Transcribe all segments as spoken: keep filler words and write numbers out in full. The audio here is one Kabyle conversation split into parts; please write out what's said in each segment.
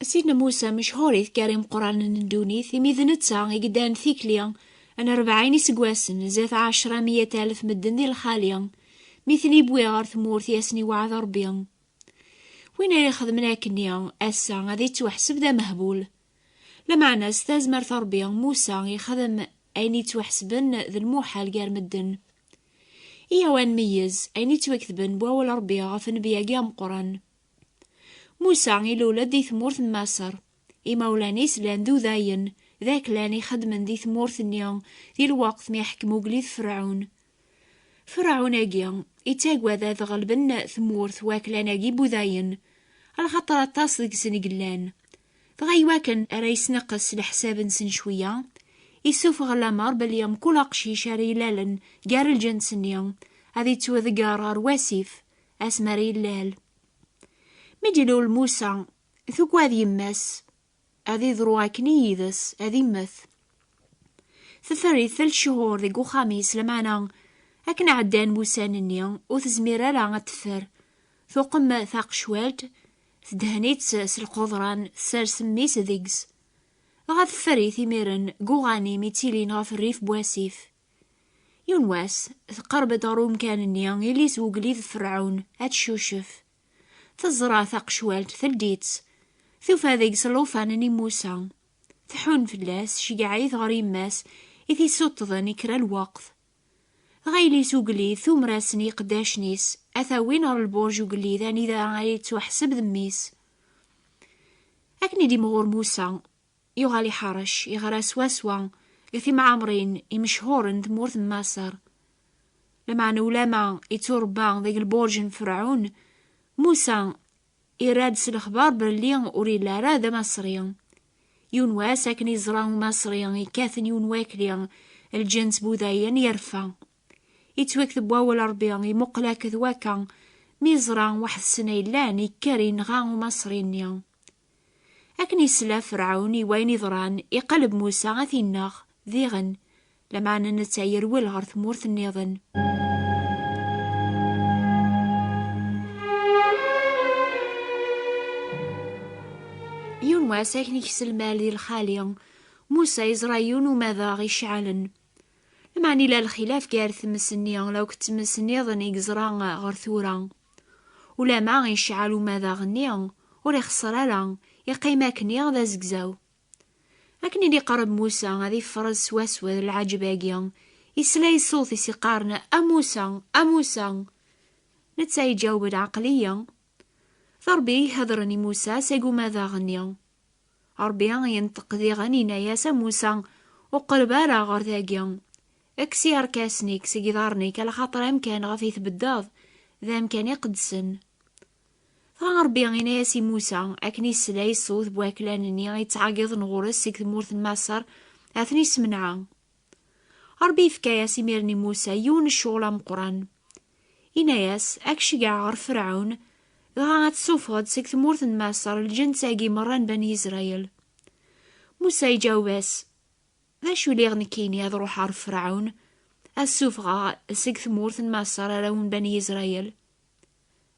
Sidna Musa mechuṛ-it gar imeqqranen n ddunit, imi d netta i yeddan tikli n rebɛin iseggasen zdat ɛecra miyat alef medden di lxali, mi ten-iwwi ɣer tmurt i asen-iweɛɛed Ṛebbi. Win ara ixedmen akkenni ass-a ad ittwaḥseb d amehbul. Lameɛna s tazmert n Ṛebbi, Musa ixdem ayen ittwaḥsben d lmuḥal gar medden. Iyyaw ad nmeyyez ayen ittwaketben n wawal Ṛebbi ɣef nnbi-agi ameqqran. Musa ilul-d di tmurt n Maṣer. Imawlan-is llan d udayen, d aklan ixeddmen di tmurt-nni di lweqt mi iḥkem ugellid Ferɛun. Ferɛun-agi ittagad ad ɣelben tmurt waklan-agi n wudayen, alaxaṭer aṭas deg-sen i yellan. Dɣa iwakken ara yesneqes leḥsab-nsen cwiya, isuffeɣ lamer belli mkul aqcic ara ilalen gar lǧens-nni ad ittwḍegger ɣer wasif asmi ara illal. Mi d-ilul Musa, tugad yemma-s ad iḍru akken i yid-s, ad immet. Teffer-it telt cchur deg uxxam-is, lameɛna akken ɛeddan wussan-nni ur tezmir ara ad teffer. Tuqem taqecwalt, tedhen-itt s lqeḍran, tessers mmi-s deg-s. Dɣa teffer-it imiren deg uɣanim ittilin ɣef rrif n wasif. Yiwen wass, teqreb-d ɣer umkan-nni i yelli-s n ugellid Ferɛun ad tcucef. Teẓra taqecwalt, teldi-tt. Tufa deg-s llufan n Musa. Tḥun fell-as, tceggeɛ-it ɣer yemma-s i t-isuṭṭḍen i kra lweqt. Dɣa yelli-s n ugellid tumer-asen i iqeddacen-is ad t-awin ɣer lburǧ n ugellid anida ara yettwaḥseb d mmi-s. Akken i d-imɣur Musa, yuɣal iḥerrec, iɣra swaswa deg timɛemrin imechhuren n tmurt n Maṣer. Lameɛna ulama itturebba deg lburǧ n Ferɛun, Musa irra-d s lexbar belli ur yelli ara d Amaṣri. Yiwen wass, akken iẓra Umaṣri ikkaten yiwen wakli, lǧens n wudayen yerfa. Ittwakteb wawal Ṛebbi, imuqel akked wakka, mi yeẓra waḥed ssna yellan, ikker inɣa Umaṣri-nni. Akken isla Ferɛun i wayen iḍran, iqelleb Musa ad t-inneɣ, diɣen, lameɛna netta yerwel ɣer tmurt nniḍen. Yiwen wass, akken ikes lmal di lxali, Musa yeẓra yiwen umadaɣ iceɛlen. Lameɛna ila lxilaf gar tmes-nni akked tmes nniḍen i yeẓra ɣer tura. Ulama yecɛel umadaɣ-nni, ur ixeṣṣer ara, iqqim akkenni d azegzaw. Akken i d-iqerreb Musa ad ifres swaswa d lɛaǧeb-agi, isla i ṣṣut-is iqqaren: "A Musa, a Musa!" Netta iǧaweb-d: "Aql-iyi." D Ṛebbi i ihedṛen i Musa seg umadaɣ-nni. Ṛebbi yenṭeq diɣen, yenna-yas: "A Musa, ur qerreb ara ɣer dagi. Kkes iɛerkasen-ik seg iḍarren-ik, alaxaṭer amkan ɣef i tbeddeḍ d amkan iqedsen." Dɣa Ṛebbi yenna-yas i Musa, akken isla i ṣṣut n waklan-nni yettɛeggiḍen ɣur-s seg tmurt n Maṣer, ad ten-ismenɛa. Ṛebbi yefka-yas imiren i Musa yiwen n ccɣel ameqqran. Yenna-yas: "Ad k-ceggɛeɣ ɣer Ferɛun, dɣa ad tessufɣeḍ seg tmurt n Maṣer lǧens-agi merra n Bani Isṛayil." Musa iǧaweb-as: "D acu liɣ nekkini ad ruḥeɣ ɣer Ferɛun, ad ssufɣeɣ seg tmurt n Maṣer arraw n Bani Isṛayil?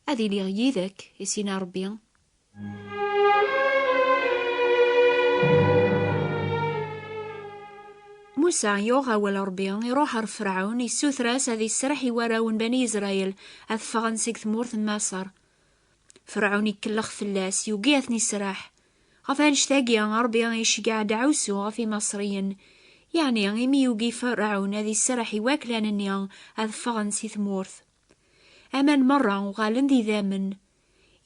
Ad iliɣ yid-k," i s-yenna Ṛebbi. Musa yuɣ awal Ṛebbi, iruḥ ɣer Ferɛun, issuter-as ad iserreḥ i warraw n Bani Isṛayil ad ffɣen seg tmurt n Maṣer. Ferɛun ikellex fell-as, yugi ad ten-iserreḥ. Ɣef annect-agi, Ṛebbi iceggeɛ deɛwessu ɣef Imaṣriyen, yeɛni imi yugi Ferɛun ad iserreḥ i waklan-nni ad ffɣen si tmurt. Aman merra uɣalen d idammen.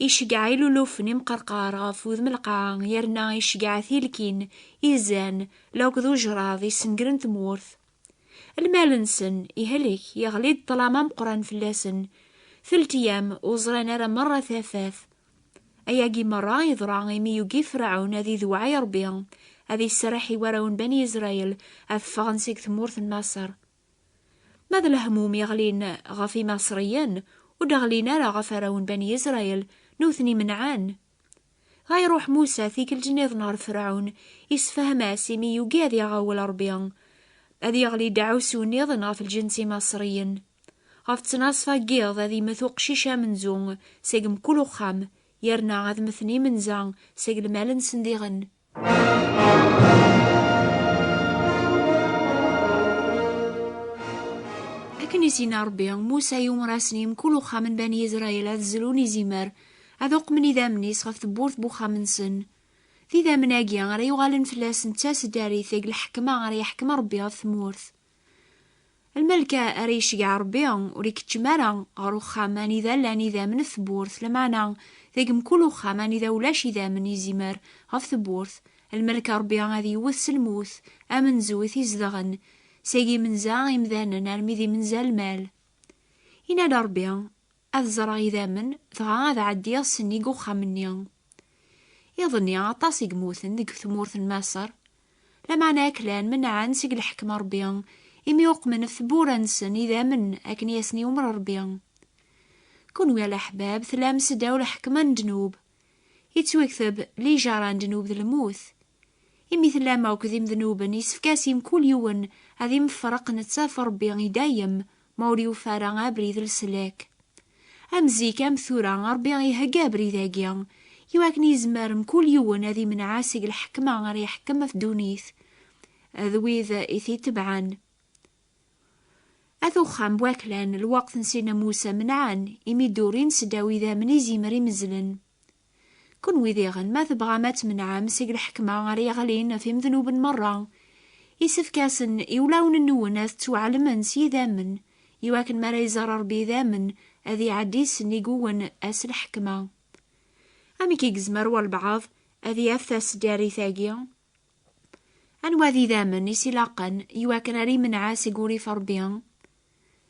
Iceggeɛ ilulufen imqerqar ɣef wudem n lqaɛa, yerna iceggeɛ tilkin, izan, lakked ujraḍ isengren tmurt. Lmal-nsen ihlek, yeɣli-d ṭṭlam ameqqran fell-asen. Telt ayyam ur ẓran ara merra tafat. Ayagi merra yeḍra imi yugi Ferɛun ad idewɛi Ṛebbi, ad iserreḥ i warraw n Bani Isṛayil ad ffɣen seg tmurt n Maṣer. Ma d lehmum yeɣlin ɣef Imaṣriyen, ur d-ɣlin ara ɣef arraw n Bani Isṛayil, nutni menɛen. Dɣa iruḥ Musa tikkelt nniḍen ɣer Ferɛun, isefhem-as imi yugi ad yaɣ awal Ṛebbi, ad yeɣli deɛwessu nniḍen ɣef lǧens Imaṣriyen. Ɣef ttnaṣfa n yiḍ ad immet uqcic amenzu seg mkul uxxam, yerna ad mmten imenza seg lmal-nsen diɣen. Akken i s-yenna Ṛebbi, Musa yumer-asen i mkul uxxam n Bani Isṛayil ad zlun izimer, ad uqmen idammen-is ɣef tewwurt n uxxam-nsen. D idammen-agi ara yuɣalen fell-asen d taseddarit deg lḥekma ara yeḥkem Ṛebbi ɣef tmurt. Lmelk ara iceggeɛ Ṛebbi ur ikeččem ara ɣer uxxam anida llan idammen n tewwurt, lameɛna deg mkul uxxam anida ulac idammen izimer ɣef tewwurt, lmelk Ṛebbi ad yewwet s lmut amenzu i t-izedɣen, seg imenza imdanen armi d imenza lmal. Yenna-d Ṛebbi, ad ẓreɣ idammen, dɣa ad ɛeddiɣ sennig uxxam-nni. Iḍ-nni aṭas i yemmuten deg tmurt n Maṣer, lameɛna aklan menɛen seg lḥekma Ṛebbi, imi uqmen ɣef tewwura-nsen idammen akken i asen-yumer Ṛebbi. Kunwi a leḥbab tellam seddaw lḥekma n ddnub. Yettwakteb lijaṛa n ddnub d lmut. Imi tellam akk d imednuben, yessefk-as i mkul yiwen ad imefreq netta ɣef Ṛebbi i dayem, ma ur yufi ara abrid n leslak. Am zik am tura, Ṛebbi ihegga abrid-agi, iwakken yezmer mkul yiwen ad imneɛ seg lḥekma ara yeḥkem ɣef ddunit d wid i t-itebɛen. At uxxam n waklan, lweqt n Sidna Musa menɛen, imi d-urin seddaw idammen izimer imezlen. Kunwi diɣen, ma tebɣam ad tmenɛem seg lḥekma ara yeɣlin ɣef imednuben merra, isefk-asen i wulawen-nwen ad ttwaɛelmen s yidammen, iwakken mi ara iẓer Ṛebbi idammen, ad iɛeddi sennig-wen ass lḥekma. Amek i yezmer walbeɛḍ ad yaf taseddarit-agi? Anwa d idammen i s-ilaqen iwakken ara imenɛa seg urrif Ṛebbi?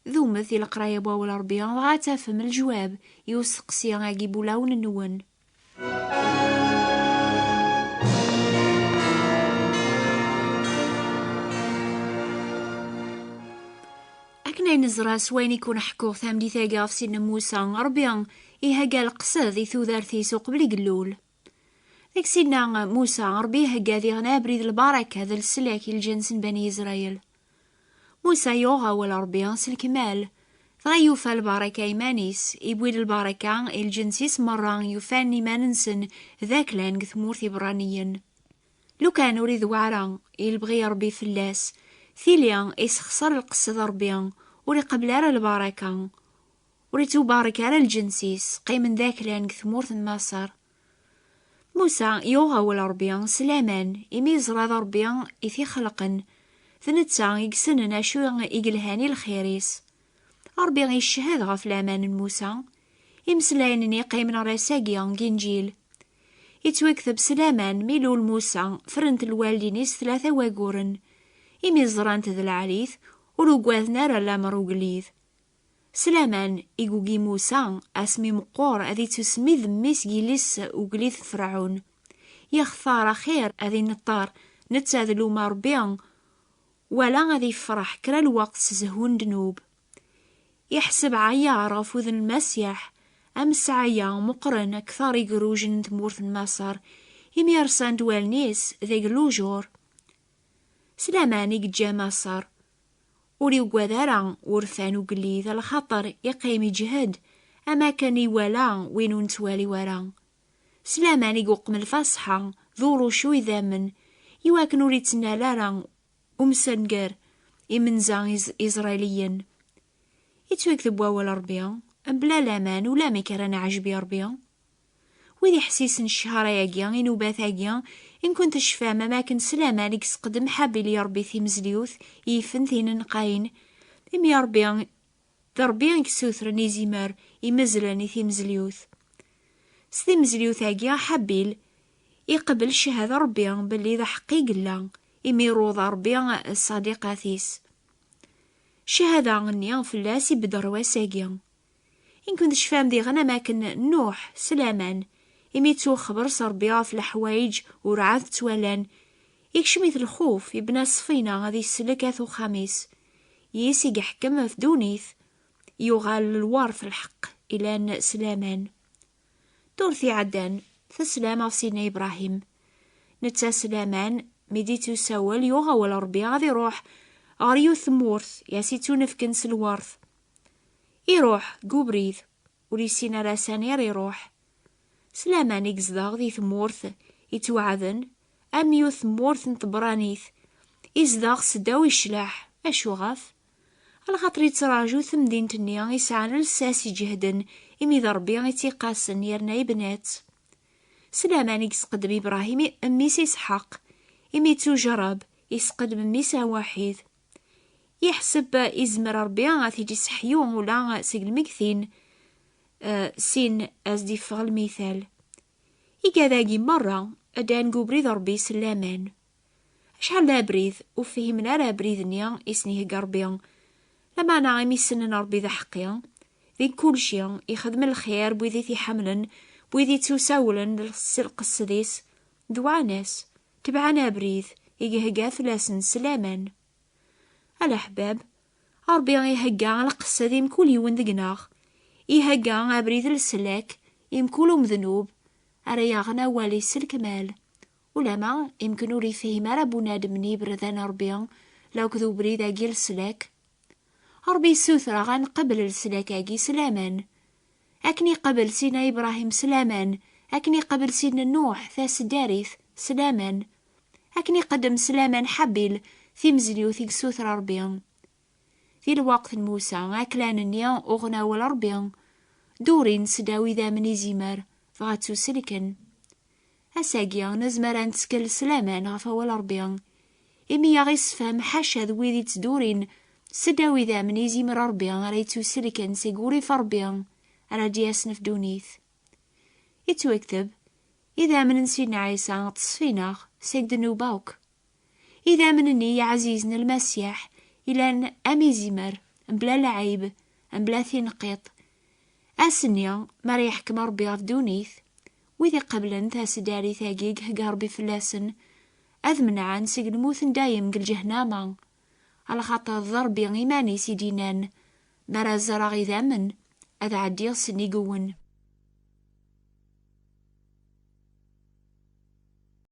Dumet di leqraya n wawal Ṛebbi, dɣa ad tafem lejwab i usteqsi-agi n wulawen-nwen. Akken ay neẓra s wayen i kun-ḥkuɣ tameddit-agi ɣef Sidna Musa, Ṛebbi ihegga leqsed i tudert-is uqbel i yellul. Deg Sidna Musa, Ṛebbi ihegga diɣen abrid lbaraka d leslak i lǧens n Bani Isṛayil. Musa yuɣ awal Ṛebbi s lekmal, dɣa yufa lbaraka iman-is, iwwi-d lbaraka i lǧens-is merra yufan iman-nsen d aklan deg tmurt Ibeṛṛaniyen. Lukan ur idewweɛ ara i lebɣi Ṛebbi fell-as, tili isexṣer lqesd Ṛebbi, ur iqebbel ara lbaraka, ur ittubarek ara lǧens-is, qqimen d aklan deg tmurt n Maṣer. Musa yuɣ awal Ṛebbi s laman, imi yeẓra d Ṛebbi i t-ixelqen, d netta i yessnen acu i yelhan i lxir-is. Ṛebbi icehhed ɣef laman n Musa. Imeslayen-nni qqimen ɣer ass-agi deg Inǧil. Ittwakteb s laman mi ilul Musa, ffrent lwaldin-is tlata waguren, imi ẓrant d lɛali-t, ur ugaden ara lamer ugellid. S laman i yugi Musa asmi meqqer ad ittusmi d mmi-s n yelli-s ugellid n Ferɛun. Yextar axir ad ineṭṭer netta d luma Ṛebbi, wala ad ifreḥ kra lweqt s zzhu n ddnub. Iḥseb ɛyaṛ ɣef wudem n Lmasiḥ, am ssɛaya meqqren akteṛ igerrujen n tmurt n Maṣer, imi rsant wallen-is deg lujur. S laman i yeǧǧa Maṣer. Ur yuggad ara urfan ugellid, lxaṭer iqqim iǧhed, am akken iwala win ur nettwali wara. S laman i yuqem lfaṣḥa d urucu idammen, iwakken ur ittnal ara umsenger imenza Iz-, Iẓrayliyen. Ittwakteb wawal Ṛebbi, mebla laman ulamek ara neɛjeb i Ṛebbi. Wid iḥessisen cchar-agi, inubat-agi, i nkun tecfam am akken s laman i yesqedem Ḥabil i Ṛebbi timezliwt, yifen tin n Qayin, imi Ṛebbi, d Ṛebbi i yessutren izimer imezlen i timezliwt. S timezliwt-agi, Ḥabil iqbel cchada Ṛebbi belli d aḥeqqi i yella, imi iruḍa Ṛebbi ṣṣadiqat-is. Cchada-nni fell-as ibedd rrwas-agi. I nkun tecfam diɣen am akken Nuḥ s laman, imi ttuxber s Ṛebbi ɣef leḥwayeǧ ur ɛad ttwalan, ikcem-it lxuf, ibna ṣṣfina ad isellek at uxxam-is. Yis i yeḥkem ɣef ddunit, yuɣal lweṛt lḥeqq ilan s laman. Ddurt iɛeddan, teslam ɣef Sidna Ibrahim. Netta s laman, mi d-ittusawel, yuɣ awal Ṛebbi ad iṛuḥ ɣer yiwet tmurt i as-ittunefken s lweṛt. Iṛuḥ deg ubrid, ur yessin ara sani ara iṛuḥ. S laman i yezdeɣ di tmurt yettweɛden, am yiwet tmurt n tebranit, izdeɣ seddaw iclaḥ. Acuɣef? Alaxaṭer yettraǧu temdint-nni yesɛan lsas iǧehden, imi d Ṛebbi i tt-iqasen yerna yebna-tt. S laman i yesqeddem Ibṛahim i-, mmi-s Isḥaq, imi yettujerreb, yesqeddem mmi-s awaḥid. Yeḥseb izmer Ṛebbi ad t-id-iseḥyu ula seg lmegtin, eh, sin as-d-iffeɣ lmital. Igad-agi merra ddan deg ubrid Ṛebbi s laman. Acḥal d abrid, ur fhimen ara abrid-nni i sen-ihegga Ṛebbi. Lameɛna imi ssnen Ṛebbi d aḥeqqi, di kulci, ixdem lxir n wid i t-iḥemmlen, n wid ittusawlen s lqesd-is, dewɛan-as, tebɛen abrid i ihegga fell-asen s laman. A leḥbab, Ṛebbi ihegga lqesd i mkul yiwen deg-neɣ. Ihegga abrid n leslak i mkul umednub ara yaɣen awal-is s lekmal. Ulama imken ur ifhim ara bunadem n yiberdan n Ṛebbi, la akked ubrid-agi n leslak. Ṛebbi yessuter-aɣ ad nqabel leslak-agi s laman. Akken iqabel Sidna Ibṛahim s laman, akken iqabel Sidna Nuḥ taseddarit s laman, akken iqeddem s laman Ḥabil timezliwt i yessuter Ṛebbi. Di lweqt n Musa, aklan-nni uɣen awal Ṛebbi, durin seddaw idammen izimer, dɣa ttuselken. Ass-agi, nezmer ad nettkel s laman ɣef awal Ṛebbi, imi i aɣ-issefhem ḥaca d wid ittdurin seddaw idammen izimer Ṛebbi ara yettuselken seg urrif Ṛebbi ara d-yasen ɣef ddunit. Ittwakteb, idammen n Sidna Ɛisa ṭṭesfin-aɣ seg ddnub akk. Idammen-nni iɛzizen n Lmasiḥ ilan am izimer, mebla lɛib, mebla tineqqiṭ. Ass-nni, mi ara yeḥkem Ṛebbi ɣef ddunit, wid iqeblen taseddarit-agi i ihegga Ṛebbi fell-asen, ad menɛen seg lmut n dayem deg lǧehnama, alaxaṭer d Ṛebbi iman-is i d-yennan, mi ara ẓreɣ idammen, ad ɛeddiɣ s nnig-wen.